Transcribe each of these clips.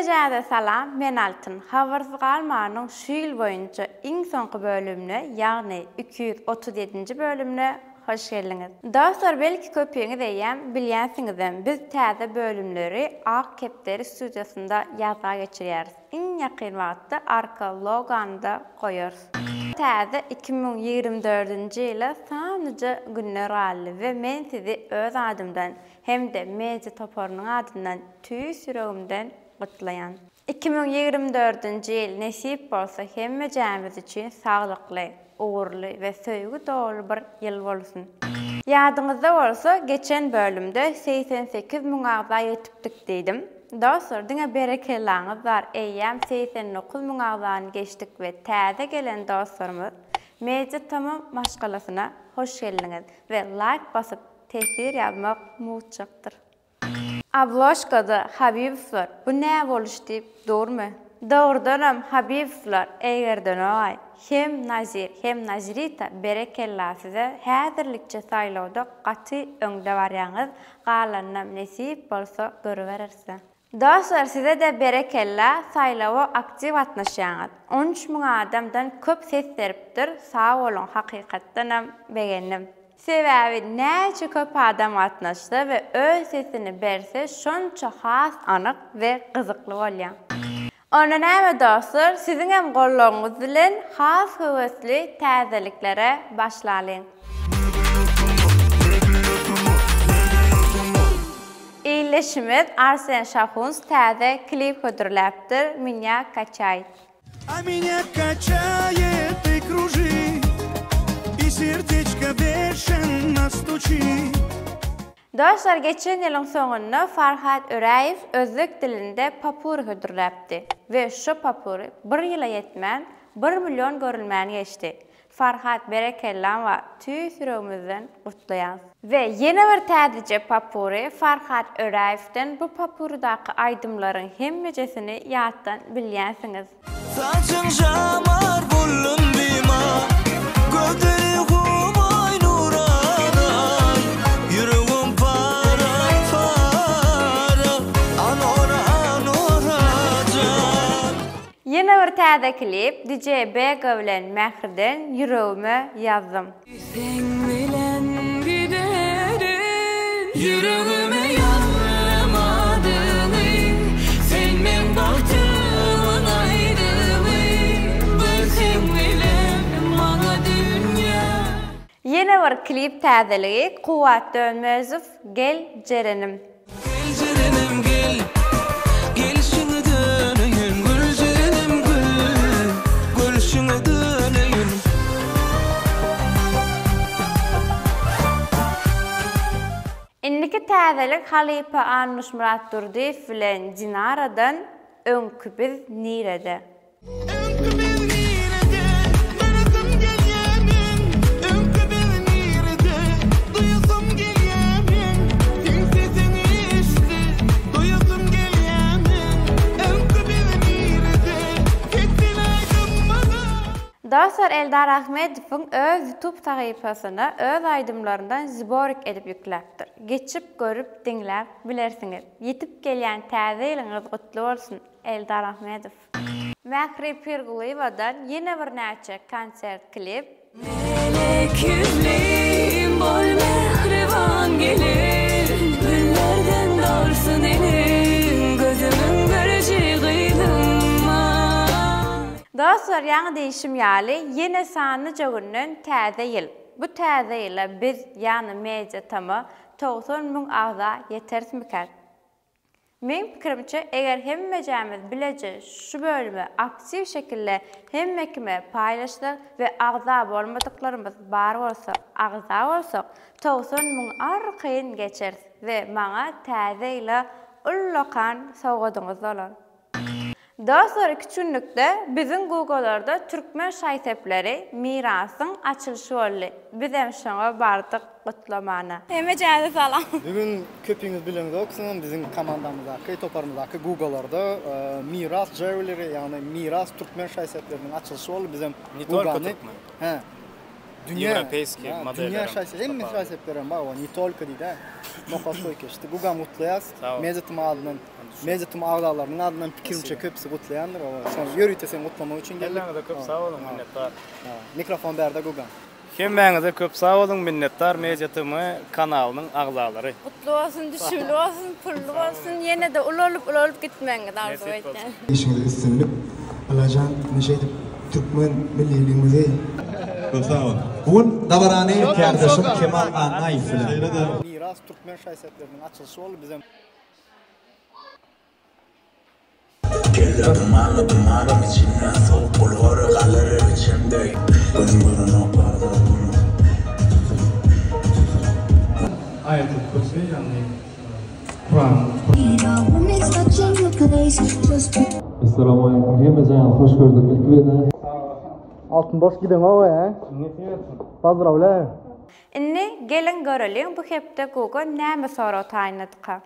Hemmejäze salam men Altyn. Habarsyz galmanyň şu ýyl boýunça iň soňky bölümine ýagny 237-nji bölümine hoş geldiňiz. Dostlar belki köpüňiz eýýäm bilýänsiňizem biz täze bölümleri Ak kepderi studiýasynda ýazga geçirýäris. Iň ýakyn wagtda arka logany-da goýarys. Täze 2024-nji ýyla sanlyja günler galdy we men sizi öz adymdan hem-de media toparynyň adyndan tüýs ýüregimden gutlaýan. 2024-nji ýyl nesip bolsa hemmejämiz üçin saglykly, ugurly we söýgi doly bir ýyl bolsun. Ýadyňyzda bolsa geçen bölümde 88 müň agza ýetipdik diýdim. Dostlar diňe berekellaňyz bar eýýäm 89 müň agzany geçdik we täze gelen dostlarymyz Media Tm maşgalasyna hoş geldiňiz we laýk basyp Teswir ýazmak mugtjakdyr. Obložkada Habibowlar bu nä boluş diýip durmy? Dogrudanam Habibowlar eýgerdenogaý. Hem Nazir hem Nazirita berekella size häzirlikçe saýlawda gaty öňde barýaňyz galanynam nesip bolsa görübererisä. Dostlar sizede berekella saýlawa aktiw gatnaşýaňyz. 13 müň adamdan köp ses beripdir sag boluň hakykatdanam begendim. Sebäbi näçe köp adam gatnaşsa we öz sesini berse şonça has anyk we gyzykly bolýa. Onda näme dostlar siziňem goldawyňyz bilen has höwesli täzeliklere başlalyň. Ildeşimiz Arsen Şahuns täze klip hödürläpdir Minýa kaçaýt. A minýa kaçaýet i kružit i serdeçka beşena stuçit. Dostlar geçen ýylyň soňunda Farhat Öräýew özbek dilinde popuri hödürläpdi we şo popuri bir ýyla ýetmän bir million görülmäni geçdi. Farhat berekellam wa tüýs ýüregimizden gutlaýas. We ýene bir täzeje popuri Farhat Öräýewden bu popuridaky aýdymlaryň hemmejesini ýatdan bilýänsiňiz. Saçyň şamar boldum bimar Gözleri humaý nuranaý Ýüregim para para Anora anora jan. Ýene bir täze klip DJ Bega bilen Mähriden ýüregime ýazdym. Seň bilen giderin Ýüregime ýazdym adyňy Sen meň bagtymyň aýdymy Bir seň bilen maňa dünýä. Ýene bir klip täzeligi Kuwwat Dönmezow Gel Jerenim. Gel jerenim gel, gelşiňe döneýin Gül jerenim gül, gülşüňe döneýin. Indiki täzelik halypa Annuşmyrat Durdyýew bilen Dinaradan Öňki biz nirede? Öňki biz nirede, barasym gelýär meň Öňki biz nirede, duýasym gelýär meň Seň sesiňi eşidip, doýasym gelýär meň Öňki biz nirede, ketden aýdym maňa. Dostlar Eldar Ahmedowyň öz youtube sahypasyna öz aýdymlaryndan zborik edip ýükläpdir. Geçip görüp diňläp bilersiňiz. Ýetip gelýän täze ýylyňyz gutly bolsun Eldar Ahmedow. Mähri Pirgulyýewadan ýene birnäçe konsert klip. Melek ýüzlim bol mähriban gelin Güllerden dolsun eliň Gözümiň göreji gyzym aý. Dostlar ýaňy diýşim ýaly ýene sanlyja günden täze ýyl. Bu täze ýyla biz ýagny Media Tama 90 müň agza ýeterismikäk? Meň pikirimçe eger hemmejämiz bileje şu bölüme aktiw şekilde hemme kime paýlaşsak we agza bolmadyklarymyz bar bolsa agza bolsak 90 müň arkaýyn geçeris we maňa täze ýyla ullakan sowgadyňyz bolar. Dostlar iki günlükde biziň Gugalarda türkmen şaý-sepleri Mirasyň açylyşy boldy. Bizem şoňa bardyk gutlamana. Hemejäze salam. Bu gün köpüňiz bileňzoksyňam biziň komandamyzdaky, toparymyzdaky Gugalarda Miras Jewelry ýagny Miras türkmen şaý-sepleriniň açylyşy boldy. Bizem Ne tolko Gugany türkmen. Hä. Dünýä Ýewropeýskiý Dünýä modellerem şaý-sep hemme tapar. şaý-seplerem bar, ne tolko diýdi-ä. Nokat goýup geçdi. Gugam gutlaýas. Sag bol. Media Tm adyndan. Media TM agzalarynyň adyndan pikirimçe köpüsi gutlaýandyr. Şony ýörite seni gutlamak üçin geldik. Hemmäňize köp sag boluň, minnetdar. Mikrofon bärde Guga. Hemmäňize köp sag boluň, minnetdar Media TM kanalynyň agzalary. Gutly bolsun, düşümli bolsun, pully bolsun, ýene-de ulalyp ulalyp gitmegiňizi arzuw edýän. Işiňizde üstünlik Allajan ine şeýdip türkmen milliligimizi Köp sag boluň. Bu gün dabarany kärdeşim Kemal Annaýew bilen. Şeýle-de. Miras türkmen şaý-sepleriniň açylyşy boldy bizem. Kelle dumanly dumanyň içinde Sowuk bulgary galar içimde Gözüm görenok bar zat muny. Aýatul Kürsi, ýagny Kuranyň. Essalamualeýkum hemmejaňyzy hoş gördük ilki bilen. Altyn boş gideňok he. Nesip etsin. Pozdrawlýaýu. Indi geliň göreliň bu hepde Google näme sorag taýynladyka.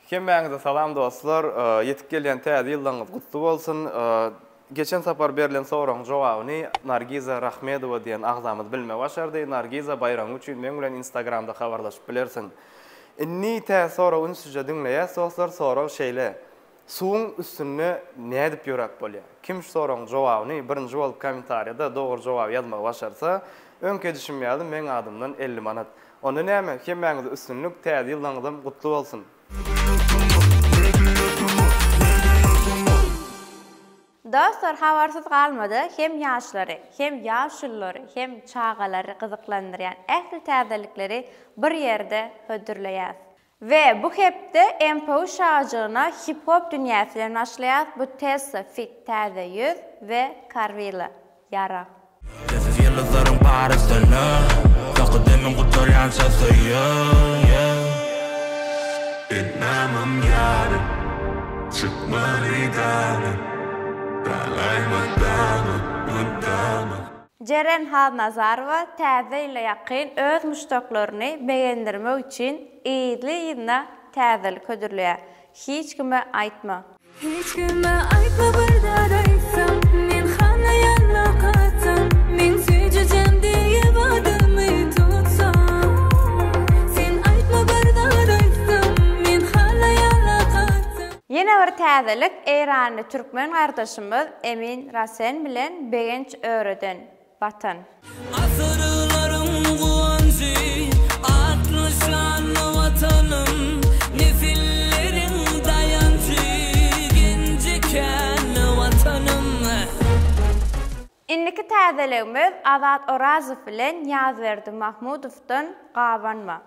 Hemmäňize salam dostlar. Ýetip gelýän täze ýyllaňyz gutly bolsun. Geçen sapar berlen soragyň jogabyny Nargiza Rahmedowa diýen agzamyz bilmegi başardy. Nargiza baýragyň üçin meň bilen instagramda habarlaşyp bilersiň. Indi täze soragy ünsüje diňleýäs dostlar. Sorag şeýle. Suwuň üstünde nädip ýöräp bolýar? Kim şu soragyň jogabyny birinji bolup kommentariýada dogry jogaby ýazmagy başarsa, öňki edişim ýaly meň adymdan 50 manat. Onda näme, hemmäňize üstünlik, täze ýyllaňyzam gutly bolsun! Dostlar habarsyz galmada hem ýaşlary, hem ýaşululary, hem çagalary gyzyklandyrýan ähli täzelikleri bir ýerde hödürleýäs. We bu hepde MPU şajygyna hip-hop dünýäsi bilen başlaýas, bu Tessa fit Täze ýüz we Karwila, Ýara. Sessiz ýyldyzlaryň bary söner Soňky demiň gutarýança söýer yeah. Etmemem gerek Çykmaly däli Galaýma däli Mydama. Jeren Halnazarowa täze ýyla ýakyn öz muşdaklaryny begendirmek üçin yzly-yzyna täzelik hödürleýär. Hiç kime aýtma. Hiç kime aýtma bir zat aýtsam Men halaýan lak atsam Meň süýjüjem diýip adymy tutsam Sen aýtma bir zat aýtsam Men halaýan lak atsam. Ýene bir täzelik Eýranly türkmen gardaşymyz Emin Rasen bilen Begenç Öreden, Watan. Asyrlaryň guwanjy, atly şanly Watanym, Nesilleriň daýanjy, genji känli Watanym. Indiki täzeligimiz Azat Orazow bilen Ýazberdi Mahmudowdan Gabanma.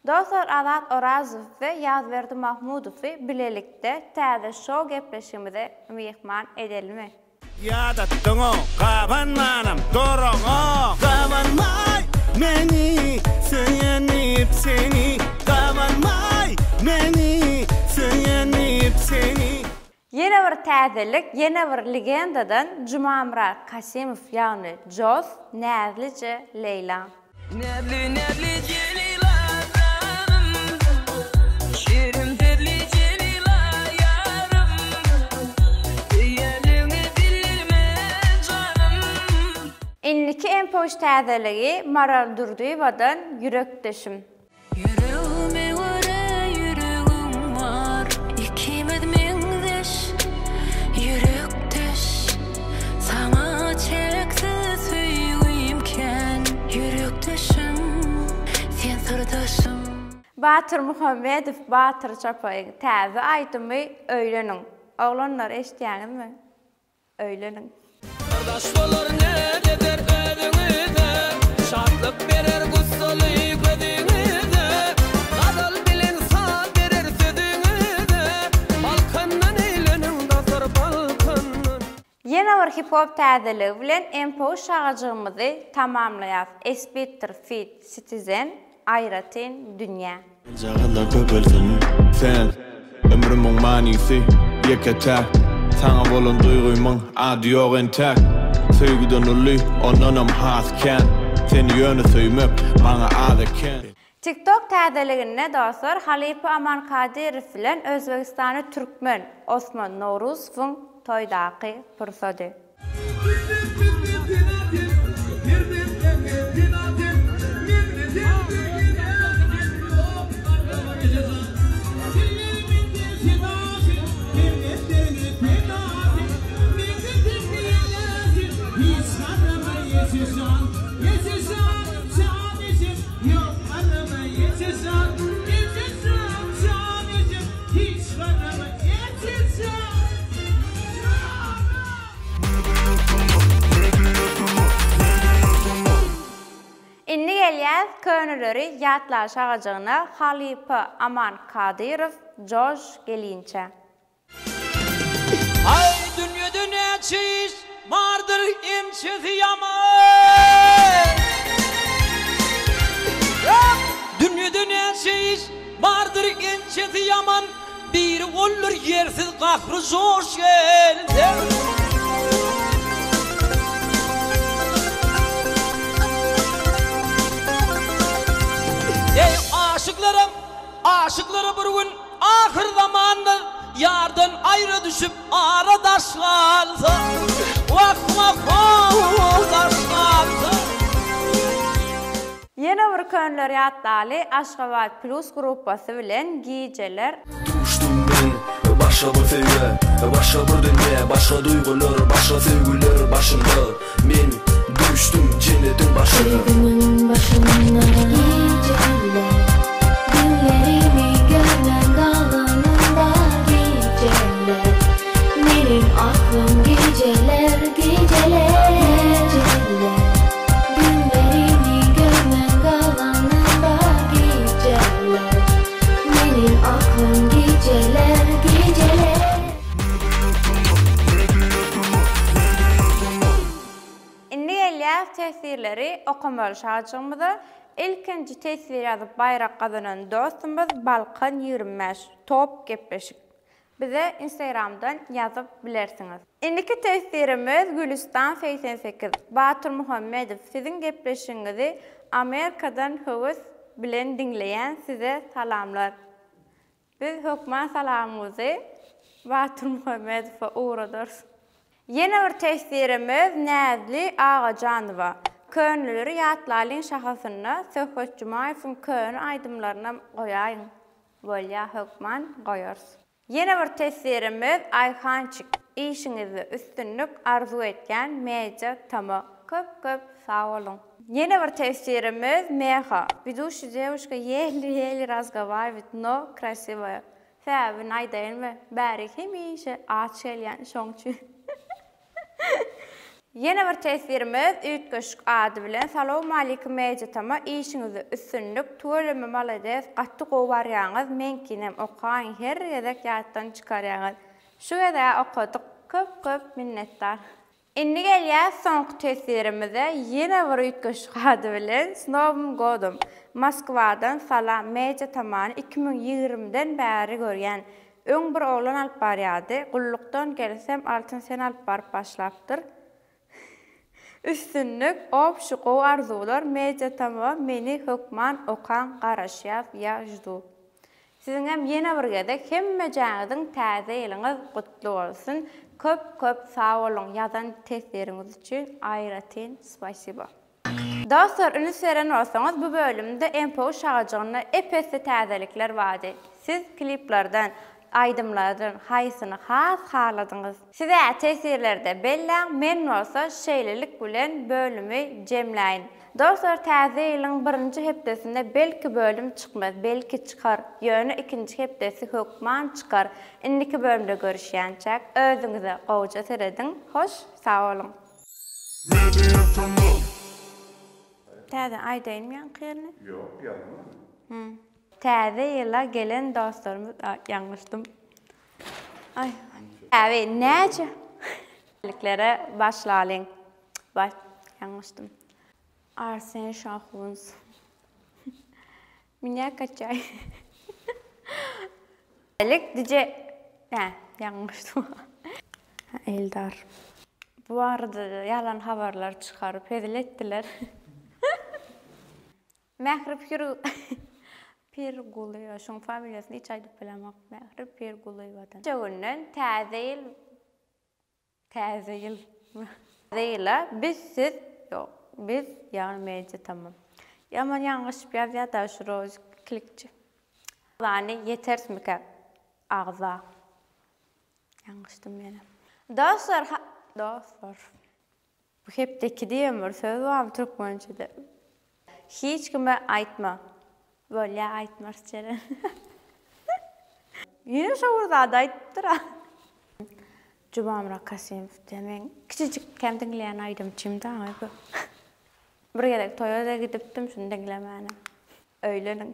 Dostlar Azat Orazow we Ýazberdi Mahmudowy bilelikde täze şou gepleşigimize myhman edelimi? Ýadatdyň-ow, gabanmanam duraňok. Gabanmaý meni söýen diýip seni, Gabanmaý meni söýen diýip seni. Ýene bir täzelik, ýene bir legendadan Jumamyrat Kasymow ýagny Jos, Näzlije Leýla. Näzli näzlije Leýla janym, Şirin sözlije Leýla ýarym, Söýýänligiňi bildirme janym. Indiki MP3 täzeligi Maral Durdyýewadan Ýürekdeşim. Ýüregime görä ýüregiň bar, Ikimiz meňzeş, ýürekdeş. Saňa çäksiz söýgim kän, Ýürekdeşim, sen syrdaşym. Batyr Muhammedow Batyr Çapaýyň täze aýdymy Öýleniň. Oglanlar eşitýäňizmi? Öýleniň. Syrdaş bolar näz eder özüňize, Şatlyk berer gussaly gözüňize, Gazal bilen saz berer sözüňize, Balkandan öýleniň dostlar Balkandan. Ýene bir hip-hop täzeligi bilen MPU şagajygymyzy tamamlaýas Esbitter feat Citizen Aýratyn dünýä. Jagazlar köpelsin Sen ömrümiň manysy ýeke-täk Saňa bolan duýgymyň ady ýok entäk Söýgüden uly ondanam has kän Seni ýöne söýmek maňa az eken. TikTok täzeliginde dostlar halypa Aman Kadyrow bilen Özbegistanly türkmen Osman Nowruzowyň toýdaky pursady. gelýäs köneleri ýatlaşagajygyna halypa Aman Kadyrow joş gelinçä. Aý dünýede näçe iş bardyr ençesi ýaman Dünýede näçe iş bardyr ençesi ýaman Biri oldur ýersiz gahry joş gelse. Eý aşyklaram aşyklara bir gün ahyr zamanda ýardan aýra düşüp ara daş galsa wah wah how daş galsa. Ýene bir könler ýatlaly Aşgabat plus gruppasy bilen gijeler. Duşdum men başga bir söýgä Başga bir dünýä, başga duýgular, başga söýgüler başymda Men düşdüm jennetiň başyna. Söýgimiň başynda gijeler Günlerimi görmän galanymda gijeler Meniň aklym gijeler, gijeler Gijeler Günlerimi görmän galanymda gijeler Meniň aklym gijeler, gijeler. Indi gelýäs teswirleri okamaly şajygymyza. Ilkinji teswir ýazyp baýrak gazanan dostumyz Balkan 25 top gepleşik. Bize instagramdan ýazyp bilersiňiz. Indiki teswirimiz Gülistan 88 Batyr Muhammedow siziň gepleşigiňizi Amerikadan höwes bilen diňleýän size salamlar. Biz hökman salamyňyzy Batyr Muhammedowa ugradarys. Ýene bir teswirimiz Näzli Agajanowa. Köneleri ýatlalyň şahasynda Söhbet Jumaýewiň köne aýdymlarynam goýaýyň. Bolýa hökman goýarys. Ýene bir teswirimiz Aýhançik işiňizde üstünlik arzuw etýän Media Tama köp köp sag boluň. Ýene bir teswirimiz Meha Widuşi dewuşka ýeli ýeli razgowariwit no krasiwaýa Sebäbini aýdaýynmy bärik hemişe aç gelýän şoň üçin. Ýene bir teswirimiz üýtgeşik ady bilen Salowmalikim Media-Tama işiňizde üstünlik tüweleme malades gaty gowy barýaňyz meňkinem okaýyň her gezek ýatdan çykarýaňyz şu gezegä okadyk köp köp minnetdar. Indi gelýäs soňky teswirimize ýene bir üýtgeşik ady bilen S nowym godom Moskwadan salam Media-Tamany 2020 den bäri görýän Öň bir oglan alyp barýardy, gullukdan gelsem Altyn sen alyp baryp başlapdyr. Üstünlik, obşi gowy arzuwlar Media Tama meni hökman okaň garaşýas ýa ždu. Siziňem ýene bir gezek hemmejäňiziň täze ýylyňyz gutly bolsun köp köp sag boluň ýazan teswiriňiz üçin aýratyn spasibo. Dostlar ünüs beren bolsaňyz bu bölümde MPU şagajygynda ep-esli täzelikler bardy. Siz kliplerden, aýdymlardan haýsyny has haladyňyz? Siz-ä teswirlerde belläň, men bolsa şeýlelik bilen bölümi jemläýin. Dostlar täze ýylyň birinji hepdesinde belki bölüm çykmaz, belki çykar, ýöne ikinji hepdesi hökman çykar. Indiki bölümde görüşýänçäk özüňize gowja serediň, hoş sag boluň! Täze aýdaýynmy ýaňky ýerini? Ýok, ýazma. Täze ýyla gelen dostlarymyz ýalňyşdym. Aý. Äbi näçe liklere başlalyň. Baý, ýalňyşdym. Arsen Şahuns. Minä kaçaý. Lik dije Hä, ýalňyşdym. Eldar. Bu barada ýalan habarlar çykaryp hezil etdiler. Mähri Pir Pirgulyýewa, şuň familiýasyny hiç aýdyp bilemok. Mähri Pirgulyýewadan. Günden täze ýyl Täze ýyl Täze ýyla biz siz ýok biz ýagny media tamam. Ýaman ýalňyşyp ýazýada şu rozik klikçi. Agzany ýeterismikä agza. Ýalňyşdym ýene. Dostlar ha dostlar. Bu hepdeki diýen bir söz barmy türkmençede? Hiç kime aýtma. Bolýa aýtmarys Jeren. Ýene şo bir zady aýdypdyr-a. Jumamyrat Kasymow diýen meň kiçijikkäm diňleýän aýdymçym dagy bu. Bir gezek toýa-da gidipdim şuny diňlemäne. Öýleniň.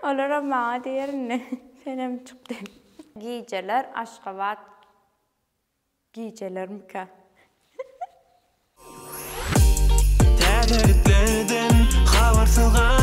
Olaram maňa diýer indi, senem çyk diýip. Gijeler Aşgabat gijelermikä? Täzeliklerden habarsyz.